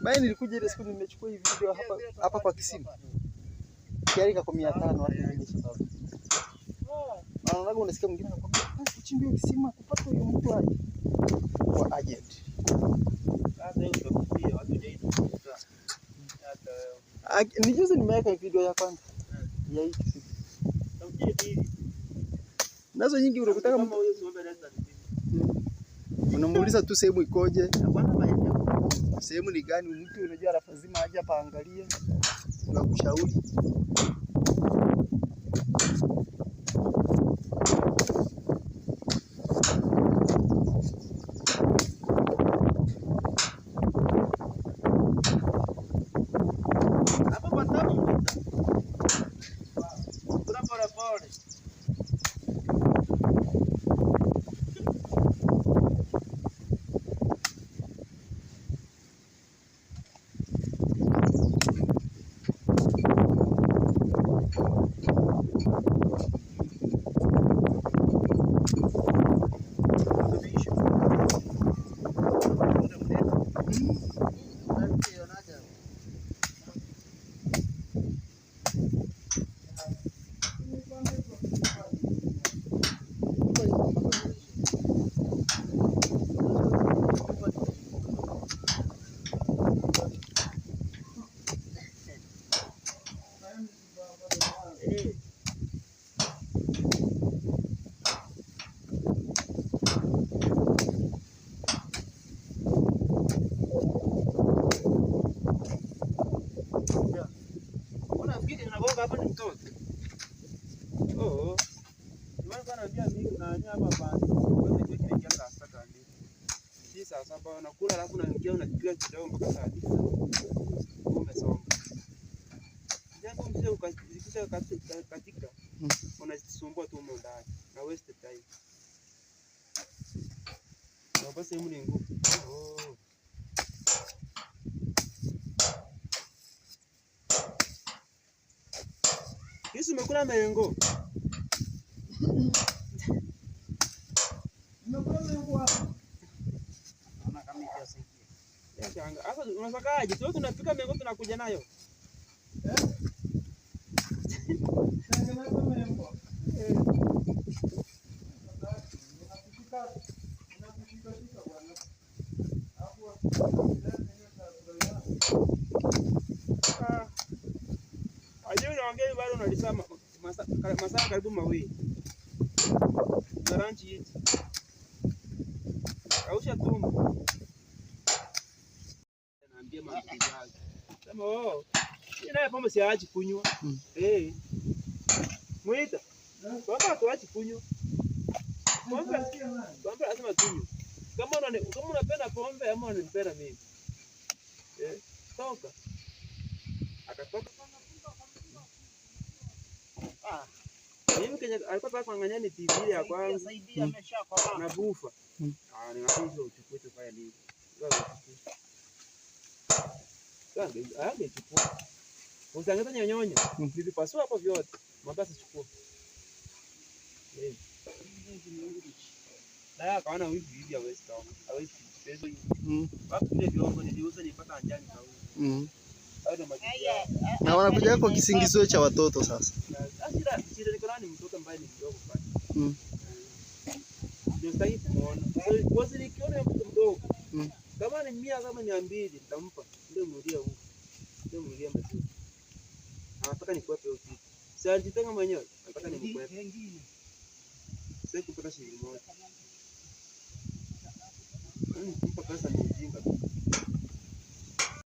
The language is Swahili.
Bali nilikuja ile siku nimechukua hii video hapa hapa kwa kisima. Kiari kwa 500 hadi nimesha. Naona unasikia mwingine anakuambia, "Ah, uchimbe kisima kupata huyo mtu aje." Kwa agent. Sasa hiyo utakutia watu hujaitumia. Hata wewe. Ni juzi nimeweka video ya kwanza ya hii kisima. Utakutia hivi. Nazo nyingi unakutaka Kama huyo siombe lesa ni unamuuliza tu sehemu ikoje, Na kwanza maeneo sehemu ni gani, mtu unajua lazima aje hapa angalie na kushauri. hapa patamu mwita. Kula pole pole. Eh. Unafikiri nagonga hapa ni mtoto? Oh. Ndio naambia mimi na nyama hapa. Wewe ndio kinaingia saa sita kamili. Si saa saba unakula alafu unaingia unapiga kidogo mpaka saa tisa. Umesonga. Jambo mzee ukazikisha katika unajisumbua tu humo ndani na waste time. Na basi sehemu ni ngumu. Oh. Yesu umekula mengo. Shanga. Sasa unasakaje? Sio tunapika mengo tunakuja nayo. Ah. Ajua unaongea bado unalisema masaa karibu mawili. Na lunch hii. Kausha tumbo. Naambia mambo yake. Sema oh. Mimi naye pombe siachi kunywa. Eh. Mwita. Pombe hatuachi kunywa. Pombe pombe lazima tunywe. Kama unapenda pombe ama unanipenda mimi. Eh, toka. Akatoka. Ah. Mimi Kenya alikuwa anataka kuangalia ni TV ya kwanza na bufa. Ah, ninakuja uchukue tu fanya nini? Sasa angechukua. Usangeta nyonyonya. Nilipasua hapo vyote. Mabasi chukua. Eh. Daya akaona hivi hivi hawezi toka. Hawezi. Wapi vile vyombo niliuza nilipata njani kauza. Hayo ndio majibu yao. Na wanakuja kwa kisingizio cha watoto sasa. Sasa shida niko nayo ni mtoto ambaye ni mdogo pale. Ndio sitaki kumuona. Kwa sababu nikiona mtoto mdogo. Kama ni 100 kama 200 nitampa. Ndio mrudia huko. Ndio mrudia maziwa. Anataka nikwepe hiyo kitu. Si alijitenga mwenyewe. Anataka nimkwepe. Sasa kupata shilingi moja. Kumpa pesa ni ujinga tu.